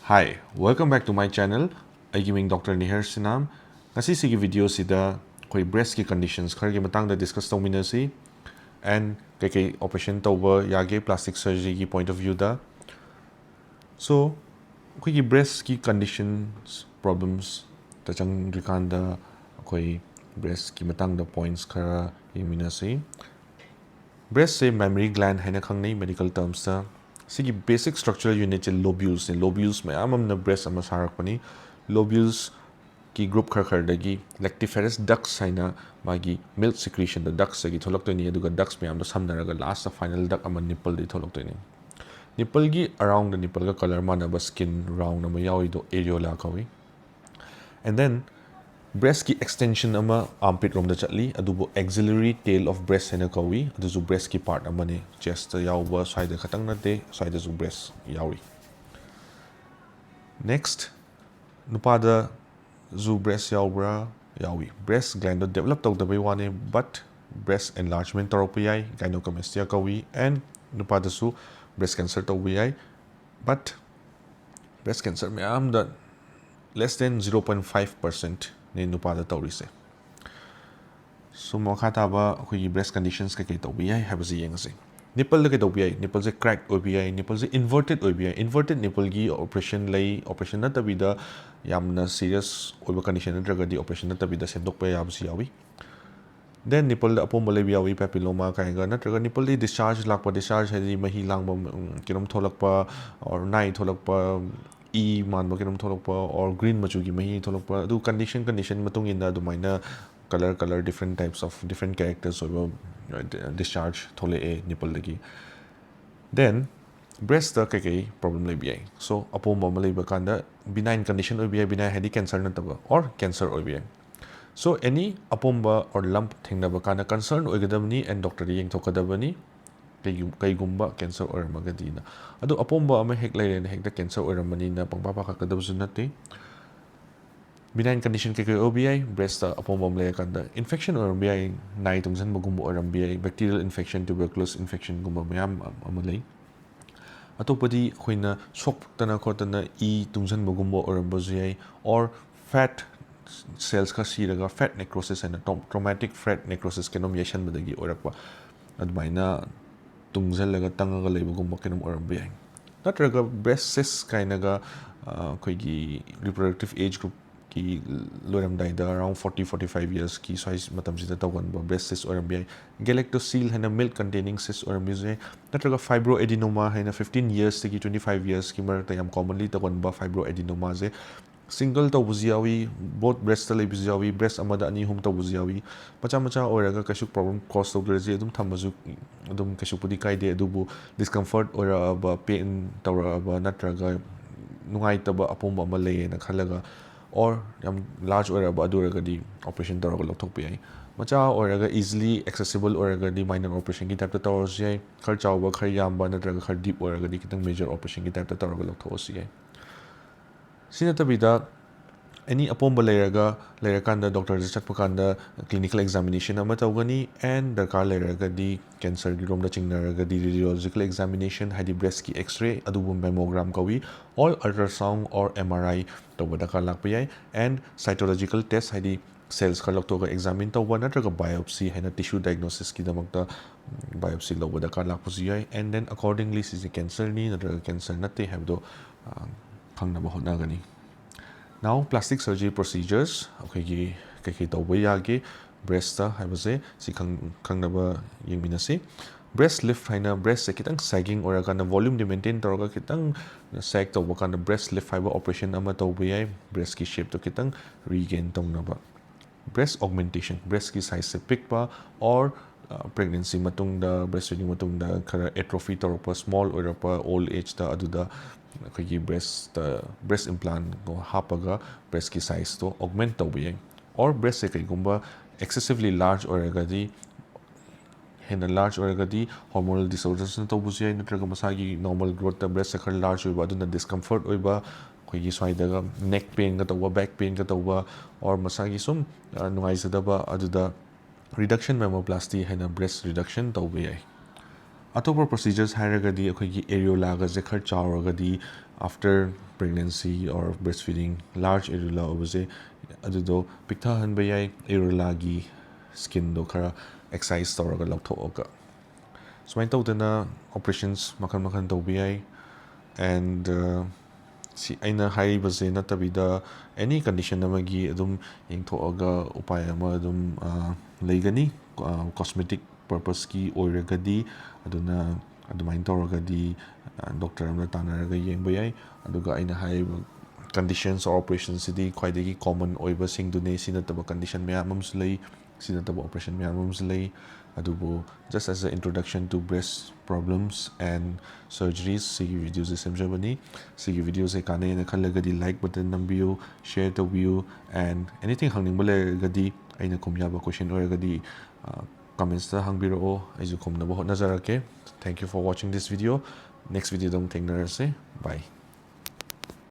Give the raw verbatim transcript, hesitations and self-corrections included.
Hi, welcome back to my channel. ꯑꯩꯒꯤ ꯃꯤꯡ Doctor ꯅꯤꯍꯔ ꯁꯤꯅꯥꯝ꯫ ꯉꯁꯤꯁꯤꯒꯤ ꯚꯤꯗꯤꯑꯣꯁꯤꯗ ꯑꯩꯈꯣꯏ ꯕ꯭ꯔꯦꯁꯀꯤ ꯀꯟꯗꯤꯁꯟꯁ ꯈꯔꯒꯤ ꯃꯇꯥꯡꯗ ꯗꯤꯁꯀꯁ ꯇꯧꯃꯤꯟꯅꯁꯤ꯫ ꯑꯦꯟ ꯀꯩꯀꯩ ꯑꯣꯄꯔꯦꯁꯟ ꯇꯧꯕ ꯌꯥꯒꯦ ꯄ꯭ꯂꯥꯁꯇꯤꯛ ꯁꯔꯖꯔꯤꯒꯤ ꯄꯣꯏꯟꯠ ꯑꯣꯐ ꯚ꯭ꯌꯨꯗ꯫ ꯁꯣ ꯑꯩꯈꯣꯏꯒꯤ ꯕ꯭ꯔꯦꯁꯀꯤ ꯀꯟꯗꯤꯁꯟꯁ ꯄ꯭ꯔꯣꯕ꯭ꯂꯦꯝꯁꯇ ꯆꯪꯗ꯭ꯔꯤꯀꯥꯟꯗ ꯑꯩꯈꯣꯏ ꯕ꯭ꯔꯦꯁꯀꯤ ꯃꯇꯥꯡꯗ ꯄꯣꯏꯟꯠꯁ ꯈꯔ ꯌꯦꯡꯃꯤꯟꯅꯁꯤ꯫ ꯕ꯭ꯔꯦꯁꯁꯦ ꯃꯦꯃꯔꯤ ꯒ꯭ꯂꯦꯟ ꯍꯥꯏꯅ ꯈꯪꯅꯩ ꯃꯦꯗꯤꯀꯦꯜ ꯇꯔꯝꯁꯇ꯫ ꯁꯤꯒꯤ ꯕꯦꯁꯤꯛ ꯁ꯭ꯇ꯭ꯔꯛꯆꯔꯦꯜ ꯌꯨꯅꯤꯠꯁꯦ ꯂꯣꯕ꯭ꯌꯨꯜꯁꯅꯦ꯫ ꯂꯣꯕ꯭ꯌꯨꯜꯁ ꯃꯌꯥꯝ ꯑꯃꯅ ꯕ꯭ꯔꯦꯁ ꯑꯃ ꯁꯥꯔꯛꯄꯅꯤ꯫ ꯂꯣꯕ꯭ꯌꯨꯜꯁꯀꯤ ꯒ꯭ꯔꯨꯞ ꯈꯔ ꯈꯔꯗꯒꯤ ꯂꯦꯛꯇꯤꯐꯦꯔꯁ ꯗꯛꯁ ꯍꯥꯏꯅ ꯃꯥꯒꯤ ꯃꯤꯜꯛ ꯁꯤꯀ꯭ꯔꯤꯁꯟꯗ ꯗꯛꯁꯇꯒꯤ ꯊꯣꯛꯂꯛꯇꯣꯏꯅꯤ꯫ ꯑꯗꯨꯒ ꯗꯛꯁ ꯃꯌꯥꯝꯗꯣ ꯁꯝꯅꯔꯒ ꯂꯥꯁꯇ ꯐꯥꯏꯅꯦꯜ ꯗꯛ ꯑꯃ ꯅꯤꯄꯜꯗꯒꯤ ꯊꯣꯛꯂꯛꯇꯣꯏꯅꯤ꯫ ꯅꯤꯄꯜꯒꯤ ꯑꯔꯥꯎꯟꯗ ꯅꯤꯄꯜꯒ ꯀꯂꯔ ꯃꯥꯟꯅꯕ ꯁ꯭ꯀꯤꯟ ꯔꯥꯎꯟ ꯑꯃ ꯌꯥꯎꯔꯤꯗꯣ ꯑꯦꯔꯤꯑꯣꯂꯥ ꯀꯧꯏ꯫ ꯑꯦꯟ ꯗꯦꯟ ꯕ꯭ꯔꯦꯁꯀꯤ ꯑꯦꯛꯁꯇꯦꯟꯁꯟ ꯑꯃ ꯑꯥꯔꯝꯄꯤꯠ ꯔꯣꯝꯗ ꯆꯠꯂꯤ, ꯑꯗꯨꯕꯨ auxiliary tail of breast ꯍꯥꯏꯅ ꯀꯧꯏ꯫ ꯑꯗꯨꯁꯨ ꯕ꯭ꯔꯦꯁꯀꯤ ꯄꯥꯔꯠ ꯑꯃꯅꯤ꯫ ꯆꯦꯁꯇ ꯌꯥꯎꯕ ꯁ꯭ꯋꯥꯏꯗ ꯈꯛꯇꯪ ꯅꯠꯇꯦ, ꯁ꯭ꯋꯥꯏꯗꯁꯨ ꯕ꯭ꯔꯦꯁ ꯌꯥꯎꯏ꯫ ꯅꯦꯛꯁ, ꯅꯨꯄꯥꯗꯁꯨ ꯕ꯭ꯔꯦꯁ ꯌꯥꯎꯕ꯭ꯔꯥ? ꯌꯥꯎꯏ꯫ ꯕ꯭ꯔꯦꯁ ꯒ꯭ꯂꯦꯟꯗꯣ ꯗꯦꯕꯂꯞ ꯇꯧꯗꯕꯩ ꯋꯥꯅꯦ, ꯕꯠ ꯕ꯭ꯔꯦꯁ ꯑꯦꯟꯂꯥꯔꯖꯃꯦꯟ ꯇꯧꯔꯛꯄ ꯌꯥꯏ, ꯒꯥꯏꯅꯣꯀꯣꯃꯦꯁꯇꯤꯌꯥ ꯀꯧꯏ꯫ ꯑꯦꯟ ꯅꯨꯄꯥꯗꯁꯨ ꯕ꯭ꯔꯦꯁ ꯀꯦꯟꯁꯔ ꯇꯧꯕ ꯌꯥꯏ, ꯕꯠ ꯕ꯭ꯔꯦꯁ ꯀꯦꯟꯁꯔ ꯃꯌꯥꯝꯗ less than zero point five percent ꯅꯤ ꯅꯨꯄꯥꯗ ꯇꯧꯔꯤꯁꯦ꯫ ꯁꯣ ꯃꯈꯥ ꯇꯥꯕ ꯑꯩꯈꯣꯏꯒꯤ ꯕ꯭ꯔꯦꯁ ꯀꯟꯗꯤꯁꯟꯁ ꯀꯩꯀꯩ ꯇꯧꯕ ꯌꯥꯏ ꯍꯥꯏꯕꯁꯤ ꯌꯦꯡꯉꯁꯤ꯫ ꯅꯤꯄꯜꯗ ꯀꯩꯗꯧꯕ ꯌꯥꯏ? ꯅꯤꯄꯜꯁꯦ ꯀ꯭ꯔꯦꯛ ꯑꯣꯏꯕ ꯌꯥꯏ, ꯅꯤꯄꯜꯁꯦ ꯏꯟꯚꯔꯇꯦꯠ ꯑꯣꯏꯕ ꯌꯥꯏ꯫ ꯏꯟꯚꯔꯇꯦꯠ ꯅꯤꯄꯜꯒꯤ ꯑꯣꯄꯔꯦꯁꯟ ꯂꯩ, ꯑꯣꯄꯔꯦꯁꯟ ꯅꯠꯇꯕꯤꯗ ꯌꯥꯝꯅ ꯁꯤꯔꯤꯌꯁ ꯑꯣꯏꯕ ꯀꯟꯗꯤꯁꯟ ꯅꯠꯇ꯭ꯔꯒꯗꯤ ꯑꯣꯄꯔꯦꯁꯟ ꯅꯠꯇꯕꯤꯗ ꯁꯦꯝꯗꯣꯛꯄ ꯌꯥꯕꯁꯨ ꯌꯥꯎꯏ꯫ ꯗꯦꯟ ꯅꯤꯄꯜꯗ ꯑꯄꯣꯝꯕ ꯂꯩꯕ ꯌꯥꯎꯏ, ꯄꯦꯄꯤꯂꯣꯃꯥ ꯀꯥꯏꯅꯒ, ꯅꯠꯇ꯭ꯔꯒ ꯅꯤꯄꯜꯗꯤ ꯗꯤꯁꯆꯥꯔꯖ ꯂꯥꯛꯄ, ꯗꯤꯁꯆꯥꯔꯖ ꯍꯥꯏꯗꯤ ꯃꯍꯤ ꯂꯥꯡꯕ, ꯎꯝ, ꯀꯩꯅꯣꯝ ꯊꯣꯛꯂꯛꯄ, ꯑꯣꯔ ꯅꯥꯏ ꯊꯣꯛꯂꯛꯄ, ꯏ ꯃꯥꯟꯕ ꯀꯩꯅꯣꯝ ꯊꯣꯛꯂꯛꯄ, ꯑꯣꯔ ꯒ꯭ꯔꯤꯟ ꯃꯆꯨꯒꯤ ꯃꯍꯤ ꯊꯣꯛꯂꯛꯄ, ꯑꯗꯨ ꯀꯟꯗꯤꯁꯟ ꯀꯟꯗꯤꯁꯟ ꯃꯇꯨꯡ ꯏꯟꯅ ꯑꯗꯨꯃꯥꯏꯅ colour colour different types of different characters ꯑꯣꯏꯕ ꯗꯤꯁꯆꯥꯔꯖ ꯊꯣꯛꯂꯛꯑꯦ ꯅꯤꯄꯜꯗꯒꯤ꯫ ꯗꯦꯟ ꯕ꯭ꯔꯦꯁꯇ ꯀꯩꯀꯩ ꯄ꯭ꯔꯣꯕ꯭ꯂꯦꯝ ꯂꯩꯕ ꯌꯥꯏ? ꯁꯣ ꯑꯄꯣꯝꯕ ꯑꯃ ꯂꯩꯕ ꯀꯥꯟꯗ ꯕꯤꯅꯥꯏꯟ ꯀꯟꯗꯤꯁꯟ ꯑꯣꯏꯕ ꯌꯥꯏ, ꯕꯤꯅꯥꯏꯟ ꯍꯥꯏꯗꯤ ꯀꯦꯟꯁꯔ ꯅꯠꯇꯕ, ꯑꯣꯔ ꯀꯦꯟꯁꯔ ꯑꯣꯏꯕ ꯌꯥꯏ꯫ ꯁꯣ ꯑꯦꯅꯤ ꯑꯄꯣꯝꯕ ꯑꯣꯔ ꯂꯝꯞ ꯊꯦꯡꯅꯕ ꯀꯥꯟꯗ ꯀꯟꯁꯔꯟ ꯑꯣꯏꯒꯗꯕꯅꯤ ꯑꯦꯟ ꯗꯣꯛꯇꯔꯗ ꯌꯦꯡꯊꯣꯛꯀꯗꯕꯅꯤ꯫ ꯀꯩꯒꯨꯝ-, ꯀꯩꯒꯨꯝꯕ ꯀꯦꯟꯁꯔ ꯑꯣꯏꯔꯝꯃꯒꯗꯤꯅ꯫ ꯑꯗꯣ ꯑꯄꯣꯝꯕ ꯑꯃ ꯍꯦꯛ ꯂꯩꯔꯦꯅ ꯍꯦꯛꯇ ꯀꯦꯟꯁꯔ ꯑꯣꯏꯔꯝꯃꯅꯤꯅ ꯄꯪꯄꯥ ꯄꯥꯈꯠꯀꯗꯕꯁꯨ ꯅꯠꯇꯦ꯫ ꯕꯤꯅꯥꯏꯟ ꯀꯟꯗꯤꯁꯟ ꯀꯩꯀꯩ ꯑꯣꯏꯕ ꯌꯥꯏ? ꯕ꯭ꯔꯦꯁꯇ ꯑꯄꯣꯝꯕ ꯑꯃ ꯂꯩꯔꯀꯥꯟꯗ ꯏꯟꯐꯦꯛꯁꯟ ꯑꯣꯏꯔꯝꯕ ꯌꯥꯏ, ꯅꯥꯏ ꯇꯨꯡꯁꯟꯕꯒꯨꯝꯕ ꯑꯣꯏꯔꯝꯕ ꯌꯥꯏ, ꯕꯦꯛꯇꯤꯔꯤꯌꯦꯜ ꯏꯟꯐꯦꯛꯁꯟ, ꯇ꯭ꯌꯨꯕꯔꯀ꯭ꯂꯣꯁ ꯏꯟꯐꯦꯛꯁꯟꯒꯨꯝꯕ ꯃꯌꯥꯝ ꯑꯃ ꯂꯩ꯫ ꯑꯇꯣꯞꯄꯗꯤ ꯑꯩꯈꯣꯏꯅ ꯁꯣꯛꯇꯅ ꯈꯣꯠꯇꯅ ꯏ ꯇꯨꯡꯁꯤꯟꯕꯒꯨꯝꯕ ꯑꯣꯏꯔꯝꯕꯁꯨ ꯌꯥꯏ, or fat cells ꯈꯔ ꯁꯤꯔꯒ fat necrosis ꯍꯥꯏꯅ, traumatic fat necrosis ꯀꯩꯅꯣꯝ ꯌꯩꯁꯟꯕꯗꯒꯤ ꯑꯣꯏꯔꯛꯄ, ꯑꯗꯨꯃꯥꯏꯅ ꯇꯨꯡꯁꯤꯜꯂꯒ ꯇꯪꯉꯒ ꯂꯩꯕꯒꯨꯝꯕ ꯀꯩꯅꯣꯝ ꯑꯣꯏꯔꯝꯕ ꯌꯥꯏ꯫ ꯅꯠꯇ꯭ꯔꯒ breast cyst ꯀꯥꯏꯅꯒ ꯑꯩꯈꯣꯏꯒꯤ reproductive age groupꯀꯤ ꯂꯣꯏꯔꯝꯗꯥꯏꯗ, around forty forty five yearsꯀꯤ ꯁ꯭ꯋꯥꯏ ꯃꯇꯝꯁꯤꯗ ꯇꯧꯒꯟꯕ breast cyst ꯑꯣꯏꯔꯝꯕ ꯌꯥꯏ꯫ Galactocele ꯍꯥꯏꯅ milk containing cyst ꯑꯣꯏꯔꯝꯕꯁꯨ ꯌꯥꯏ꯫ ꯅꯠꯇ꯭ꯔꯒ fibroadenoma ꯍꯥꯏꯅ fifteen yearsꯇꯒꯤ twenty five yearsꯀꯤ ꯃꯔꯛꯇ ꯌꯥꯝ commonly ꯇꯧꯒꯟꯕ fibroadenomaꯁꯦ single ꯇꯧꯕꯁꯨ ꯌꯥꯎꯏ, both breastꯇ ꯂꯩꯕꯁꯨ ꯌꯥꯎꯏ, breast ꯑꯃꯗ ꯑꯅꯤ ꯑꯍꯨꯝ ꯇꯧꯕꯁꯨ ꯌꯥꯎꯏ꯫ ꯃꯆꯥ ꯃꯆꯥ ꯑꯣꯏꯔꯒ ꯀꯩꯁꯨ problem cause ꯇꯧꯗ꯭ꯔꯗꯤ ꯑꯗꯨꯝ ꯊꯝꯕꯁꯨ ꯑꯗꯨꯝ ꯀꯩꯁꯨꯕꯨꯗꯤ ꯀꯥꯏꯗꯦ, ꯑꯗꯨꯕꯨ discomfort ꯑꯣꯏꯔꯛꯑꯕ, pain ꯇꯧꯔꯛꯑꯕ, ꯅꯠꯇ꯭ꯔꯒ ꯅꯨꯡꯉꯥꯏꯇꯕ ꯑꯄꯣꯝꯕ ꯑꯃ ꯂꯩꯌꯦꯅ ꯈꯜꯂꯒ, or ꯌꯥꯝ large ꯑꯣꯏꯔꯛꯑꯕ, ꯑꯗꯨ ꯑꯣꯏꯔꯒꯗꯤ operation ꯇꯧꯔꯒ ꯂꯧꯊꯣꯛꯄ ꯌꯥꯏ꯫ ꯃꯆꯥ ꯑꯣꯏꯔꯒ easily accessible ꯑꯣꯏꯔꯒꯗꯤ minor operationꯒꯤ typeꯇ ꯇꯧꯔꯁꯨ ꯌꯥꯏ꯫ ꯈꯔ ꯆꯥꯎꯕ, ꯈꯔ ꯌꯥꯝꯕ, ꯅꯠꯇ꯭ꯔꯒ ꯈꯔ deep ꯑꯣꯏꯔꯒꯗꯤ ꯈꯤꯇꯪ major operationꯒꯤ typeꯇ ꯇꯧꯔꯒ ꯂꯧꯊꯣꯛꯑꯁꯨ ꯌꯥꯏ꯫ ꯁꯤ ꯅꯠꯇꯕꯤꯗ, any ꯑꯄꯣꯝꯕ ꯂꯩꯔꯒ, ꯂꯩꯔꯀꯥꯟꯗ doctorꯗ ꯆꯠꯄ ꯀꯥꯟꯗ clinical examination ꯑꯃ ꯇꯧꯒꯅꯤ, and ꯗꯔꯀꯥꯔ ꯂꯩꯔꯒꯗꯤ cancerꯒꯤ ꯔꯣꯝꯗ ꯆꯤꯡꯅꯔꯒꯗꯤ radiological examination, ꯍꯥꯏꯗꯤ breastꯀꯤ X-ray, ꯑꯗꯨꯕꯨ mammogram ꯀꯧꯏ, or ultrasound or M R I ꯇꯧꯕ ꯗꯔꯀꯥꯔ ꯂꯥꯛꯄ ꯌꯥꯏ, and cytological test, ꯍꯥꯏꯗꯤ cells ꯈꯔ ꯂꯧꯊꯣꯛꯑꯒ examine ꯇꯧꯕ, ꯅꯠꯇ꯭ꯔꯒ biopsy ꯍꯥꯏꯅ tissue diagnosisꯀꯤꯗꯃꯛꯇ biopsy ꯂꯧꯕ ꯗꯔꯀꯥꯔ ꯂꯥꯛꯄꯁꯨ ꯌꯥꯏ꯫ And then accordingly ꯁꯤꯁꯦ cancerꯅꯤ ꯅꯠꯇ꯭ꯔꯒ cancer ꯅꯠꯇꯦ ꯍꯥꯏꯕꯗꯣ ꯈꯪꯅꯕ ꯍꯣꯠꯅꯒꯅꯤ꯫ Now, plastic surgery procedures ꯑꯩꯈꯣꯏꯒꯤ ꯀꯩꯀꯩ ꯇꯧꯕ ꯌꯥꯒꯦ breastꯇ ꯍꯥꯏꯕꯁꯦ ꯁꯤ ꯈꯪꯅꯕ ꯌꯦꯡꯃꯤꯟꯅꯁꯤ꯫ Breast lift ꯍꯥꯏꯅ breastꯁꯦ ꯈꯤꯇꯪ sagging ꯑꯣꯏꯔꯀꯥꯟꯗ, volumeꯗꯤ maintain ꯇꯧꯔꯒ ꯈꯤꯇꯪ sag ꯇꯧꯕ ꯀꯥꯟꯗ breast lift ꯍꯥꯏꯕ operation ꯑꯃ ꯇꯧꯕ ꯌꯥꯏ, breastꯀꯤ shapeꯇꯣ ꯈꯤꯇꯪ regain ꯇꯧꯅꯕ꯫ Breast augmentation, breastꯀꯤ sizeꯁꯦ ꯄꯤꯛꯄ, or pregnancy ꯃꯇꯨꯡꯗ, breastfeeding ꯃꯇꯨꯡꯗ ꯈꯔ atrophy ꯇꯧꯔꯛꯄ, small ꯑꯣꯏꯔꯛꯄ old ageꯇ, ꯑꯗꯨꯗ ꯑꯩꯈꯣꯏꯒꯤ breastꯇ breast implantꯀꯣ ꯍꯥꯞꯄꯒ breastꯀꯤ sizeꯇꯣ augment ꯇꯧꯕ ꯌꯥꯏ꯫ Or breastꯁꯦ ꯀꯩꯒꯨꯝꯕ excessively large ꯑꯣꯏꯔꯒꯗꯤ, ꯍꯦꯟꯅ large ꯑꯣꯏꯔꯒꯗꯤ hormonal disordersꯅ ꯇꯧꯕꯁꯨ ꯌꯥꯏ, ꯅꯠꯇ꯭ꯔꯒ ꯃꯁꯥꯒꯤ normal growthꯇ breastꯁꯦ ꯈꯔ large ꯑꯣꯏꯕ, ꯑꯗꯨꯅ discomfort ꯑꯣꯏꯕ, ꯑꯩꯈꯣꯏꯒꯤ ꯁ꯭ꯋꯥꯏꯗꯒ neck painꯒ ꯇꯧꯕ, back painꯒ ꯇꯧꯕ, or ꯃꯁꯥꯒꯤ ꯁꯨꯝ ꯅꯨꯡꯉꯥꯏꯖꯗꯕ, ꯑꯗꯨꯗ reduction mammoplasty ꯍꯥꯏꯅ breast reduction ꯇꯧꯕ ꯌꯥꯏ꯫ ꯑꯇꯣꯞꯄ procedures ꯍꯥꯏꯔꯒꯗꯤ ꯑꯩꯈꯣꯏꯒꯤ areolaꯒꯁꯦ ꯈꯔ ꯆꯥꯎꯔꯒꯗꯤ after pregnancy or breastfeeding large areola ꯑꯣꯏꯕꯁꯦ ꯑꯗꯨꯗꯣ ꯄꯤꯛꯊꯍꯟꯕ ꯌꯥꯏ, areolaꯒꯤ skinꯗꯣ ꯈꯔ excise ꯇꯧꯔꯒ ꯂꯧꯊꯣꯛꯑꯒ꯫ ꯁꯨꯃꯥꯏꯅ ꯇꯧꯗꯅ operations ꯃꯈꯜ ꯃꯈꯜ ꯇꯧꯕ ꯌꯥꯏ꯫ And ꯁꯤ ꯑꯩꯅ ꯍꯥꯏꯔꯤꯕꯁꯦ ꯅꯠꯇꯕꯤꯗ any condition ꯑꯃꯒꯤ ꯑꯗꯨꯝ ꯌꯦꯡꯊꯣꯛꯑꯒ ꯎꯄꯥꯏ ꯑꯃ ꯑꯗꯨꯝ ꯂꯩꯒꯅꯤ꯫ Cosmetic purposeꯀꯤ ꯑꯣꯏꯔꯒꯗꯤ ꯑꯗꯨꯅ ꯑꯗꯨꯃꯥꯏꯅ ꯇꯧꯔꯒꯗꯤ doctor ꯑꯃꯅ ꯇꯥꯟꯅꯔꯒ ꯌꯦꯡꯕ ꯌꯥꯏ꯫ ꯑꯗꯨꯒ ꯑꯩꯅ ꯍꯥꯏꯔꯤꯕ conditions or operationꯁꯤꯗꯤ ꯈ꯭ꯋꯥꯏꯗꯒꯤ common ꯑꯣꯏꯕꯁꯤꯡꯗꯨꯅꯤ꯫ ꯁꯤ ꯅꯠꯇꯕ condition ꯃꯌꯥꯝ ꯑꯃꯁꯨ ꯂꯩ, ꯁꯤ ꯅꯠꯇꯕ operation ꯃꯌꯥꯝ ꯑꯃꯁꯨ ꯂꯩ꯫ ꯑꯗꯨꯕꯨ just as a introduction to breast problems and surgeries ꯁꯤꯒꯤ videoꯁꯦ ꯁꯦꯝꯖꯕꯅꯤ꯫ ꯁꯤꯒꯤ videoꯁꯦ ꯀꯥꯟꯅꯩꯅ ꯈꯜꯂꯒꯗꯤ like button ꯅꯝꯕꯤꯌꯨ, share ꯇꯧꯕꯤꯌꯨ, and anything ꯍꯪꯅꯤꯡꯕ ꯂꯩꯔꯒꯗꯤ ꯑꯩꯅ ꯈꯨꯝ ꯌꯥꯕ question ꯑꯣꯏꯔꯒꯗꯤ commentsꯇ ꯍꯪꯕꯤꯔꯛꯑꯣ, ꯑꯩꯁꯨ ꯈꯨꯝꯅꯕ ꯍꯣꯠꯅꯖꯔꯛꯀꯦ꯫ Thank you for watching this video. Next videoꯗ ꯑꯃꯨꯛ ꯊꯦꯡꯅꯔꯁꯦ꯫ Bye.